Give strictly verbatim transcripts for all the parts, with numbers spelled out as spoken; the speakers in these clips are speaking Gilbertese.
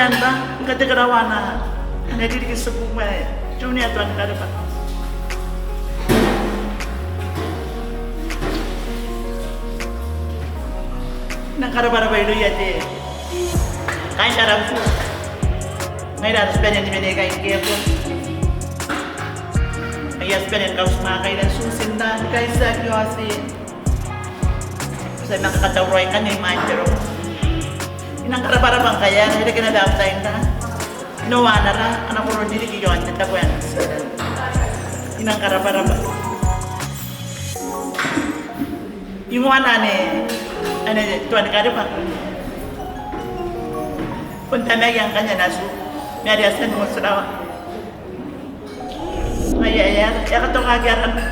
Anda, ngkana te karawa ana, ana ririki tiku mai, Junior Tuanikarepa. Nang karabwarabwa irouia te, kaain Tarawa. Ngaira ara tibwanaa ni mena ikai ngke e bon. Aia tibwanaa ni kauti mwaaka ira Susan, Kaisa, Kiosi. Ti a manga katauraoi ngkanne imwain te roko. I nang karabwarabwa ngkai e a reke naba au tai n ra. Noa ana ra, ana koron ririki iaon te tabo ae Nutiran. I nang karabwarabwa. Ingoana anne, anne Tuanikarepa. Bon tamaia ngkanne natiu. Ma are e a tia n motirawa. Ngaia e a, e a katokaki arana.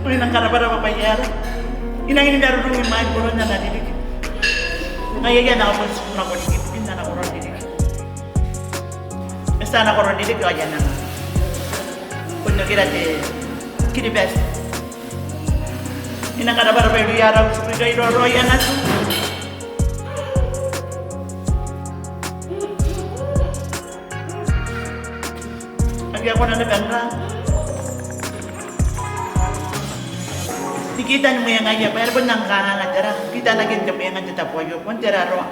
Ao I nang karabwarabwa bwa e a, I nang ni marurung imwain koron ana ririki. Ngaia e a nako bon tiku nako riki, bin ana koron ririki. E tia ana koron ririki ao e a nang bon okira te Kiribati. I nang karabwarabwa irouia ara utu ikai raoraou natiu. Ake a kona naba n ra. Ni kitani mwengaia, bwa e a bon nang kanganga te ra. Kitanakin te mwenga n te tabo aio, bon te raroa.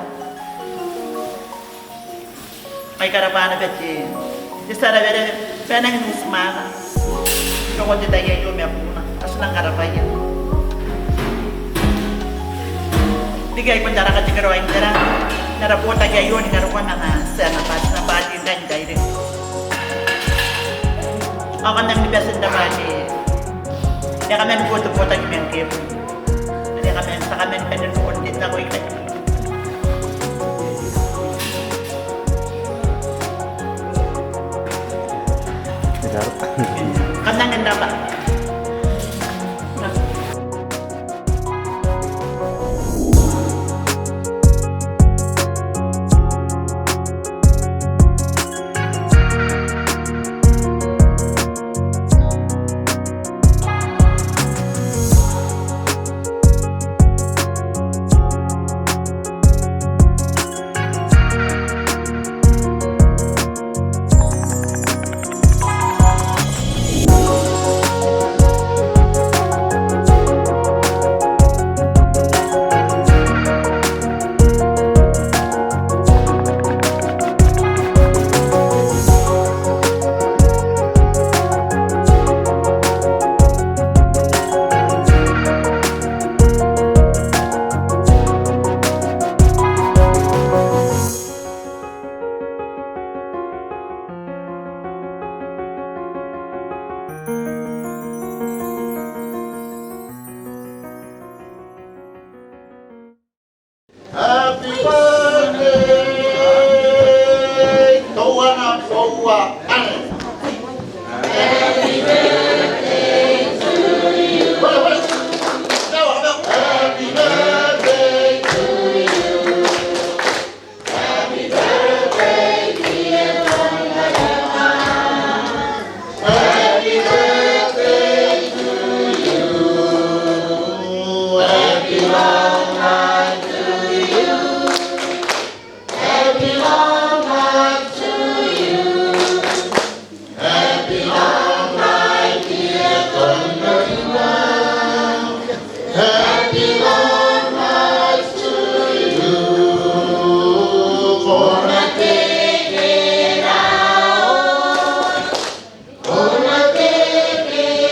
Ai karabwa naba te, te tia Rawerawe, bwa e nangi n uti mwaaka. Rokon te tai aio ma buuna, ao ti nang karabwaia. Riki ai bon tara katekeraoin te ra, n ara botaki aio ni karokoa ma ana tia naba, ti na bati ngkai n tairiki. Ao kam nang ni bati n rabwa te, e a kaman botaki man ngke e bon. Are e a kaman, ti a kaman bane n roko n te nako ikai. Kam nang en rabwa. Happy birthday, teuana koaua anne. Happy birthday to you. Happy birthday to you. Happy birthday, dear Tongariro. Happy birthday to you. Happy long life to you. Happy long life to you. Happy long life, dear Tongariro. Happy long life to you. Ko na tekeraoi. Ko na tekeraoi.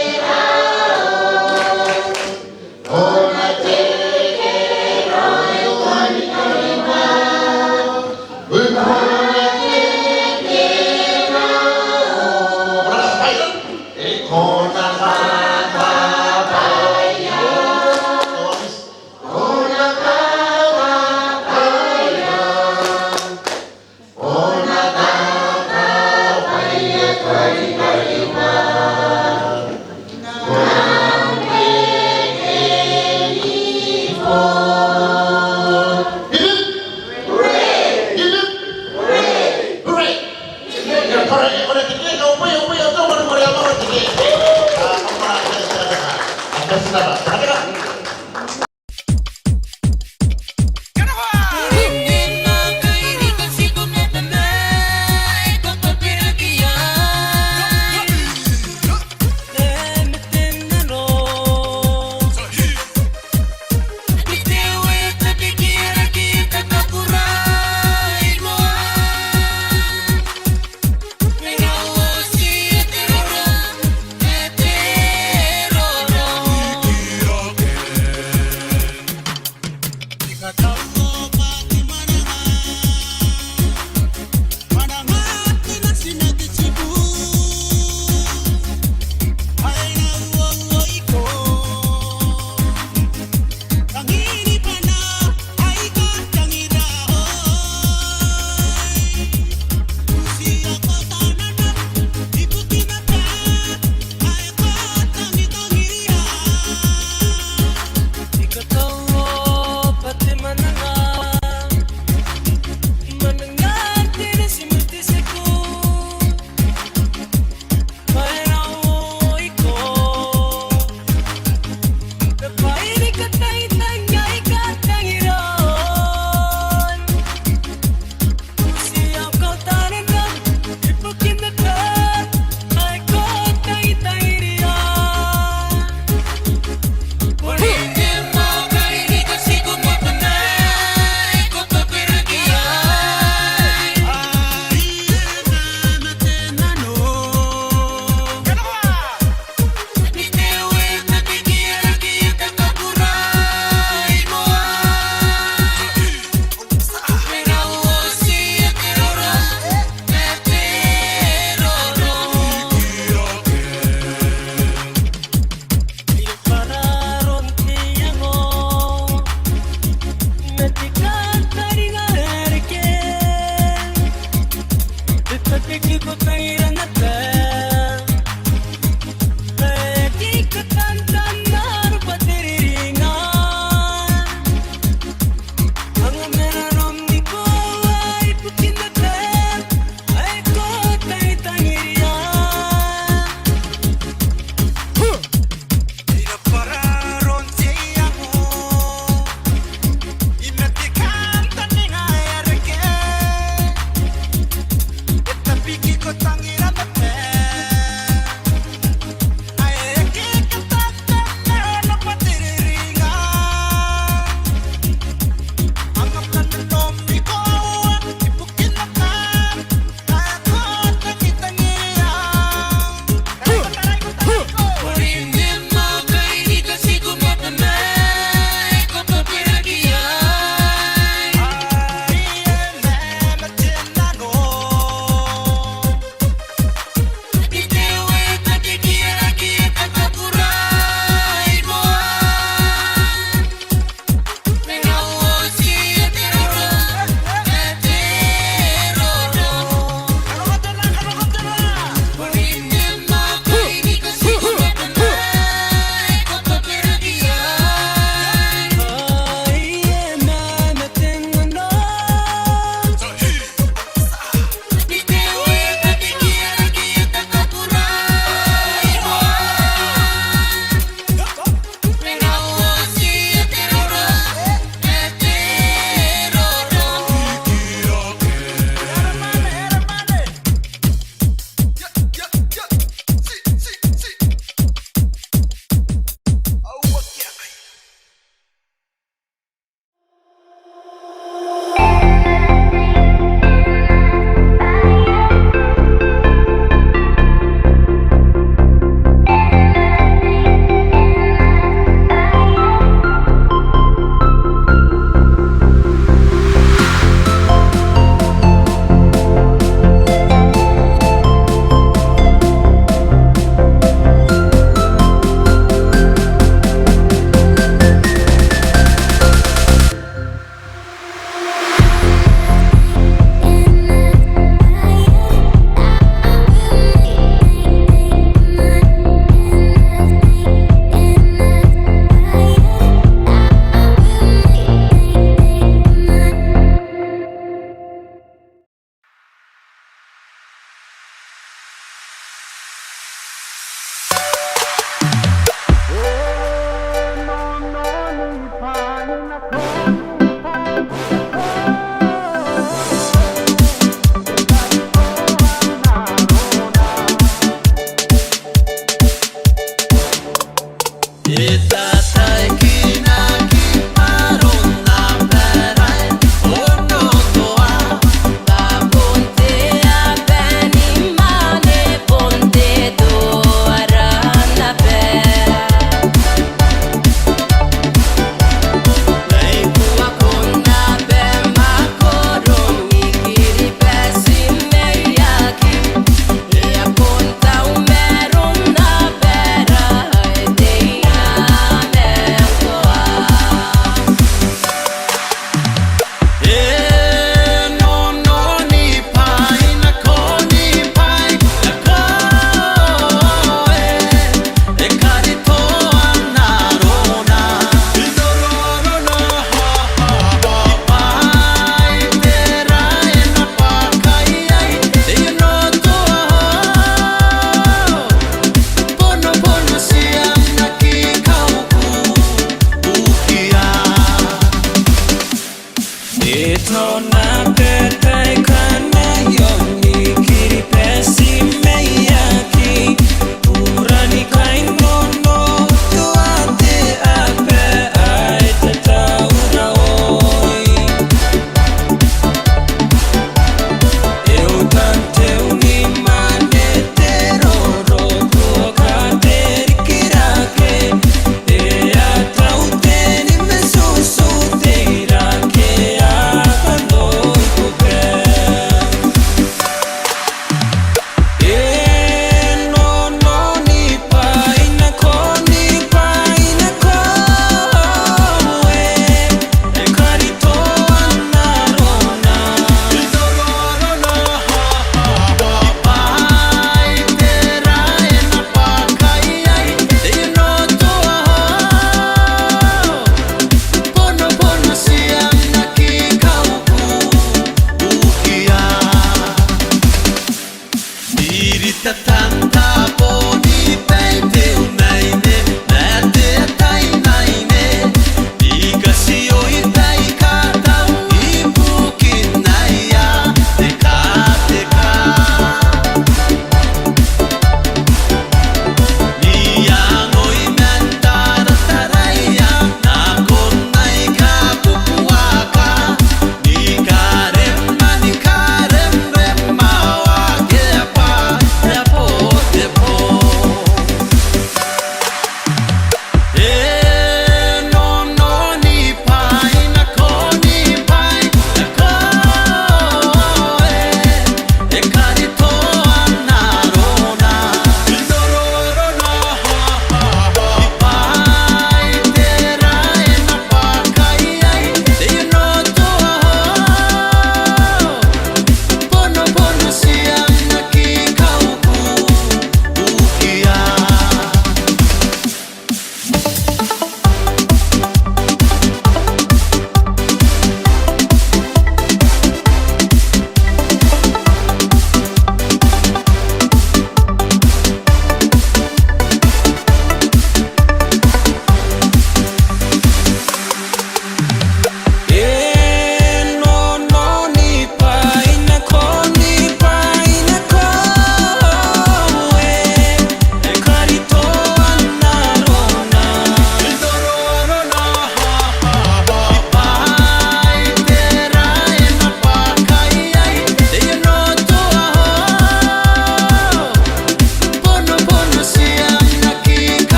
Tatanda boni baby